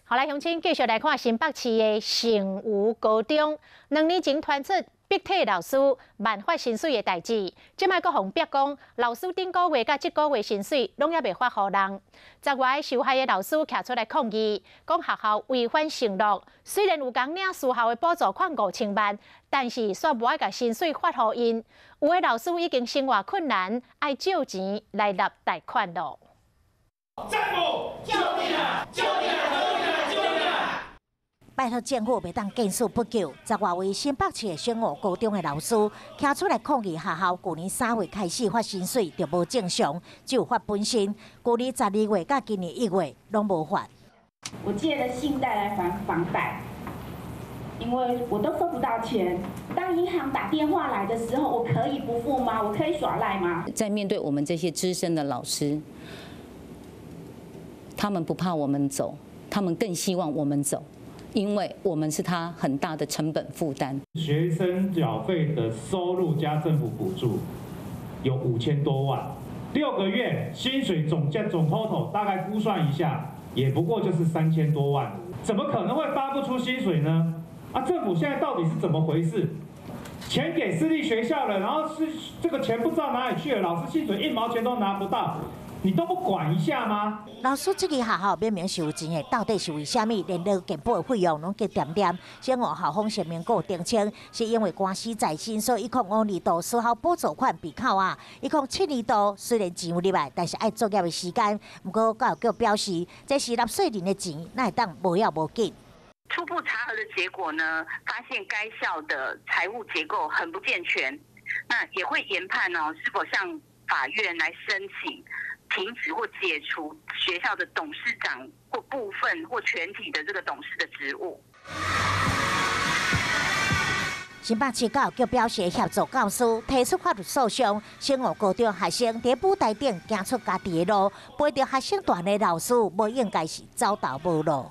好來，鄉親繼續來看新北市的成吾高中，2年前傳出逼退老師慢發薪水的代誌，這擺閣予逼講老師頂個月佮這個月薪水攏猶未發予人。10外受害的老師徛出來抗議，講學校違反承諾，雖然有共領私校的補助款5000萬，但是煞無愛共薪水發予𪜶。有的老師已經生活困難，愛借錢來納貸款囉。政府救命啊！救命啊！救命啊！拜託政府袂當見死不救，10外位新北市的成吾高中的老師徛出來抗議學校，舊年3月開始發薪水就無正常，只有發本薪。舊年12月佮今年1月攏無發。我借了信貸來還房貸，因為我都收不到錢。當銀行打電話來的時候，我可以不付嗎？我可以耍賴嗎？在面對我們這些資深的老師，他們不怕我們走，他們更希望我們走。因為我們是他很大的成本負擔。學生繳費的收入加政府補助有5000多萬，6個月薪水總價總 total 大概估算一下，也不過就是3000多萬，怎麼可能會發不出薪水呢？啊，政府現在到底是怎麼回事？錢給私立學校了，然後是這個錢不知道哪裡去了，老師薪水一毛錢都拿不到。你都不管一下嗎？老師這個學校明明是有錢的，到底是為啥物連勞健保的費用攏加恬恬？成吾校方聲明閣有澄清，是因為官司在身，所以105年度私校補助款被扣啊。107年度雖然錢有入來，但是愛作業的時間。毋過教育局表示，這是納稅人的錢，哪會當無要無緊？初步查核的結果呢，發現該校的財務結構很不健全，那也會研判哦，是否向法院來申請停止或解除學校的董事長或部分或全體的這個董事的職務。新北市教育局表示協助教師提出法律訴訟，成吾高中學生佇舞台頂行出家己的路，陪著學生團的老師無應該是走投無路。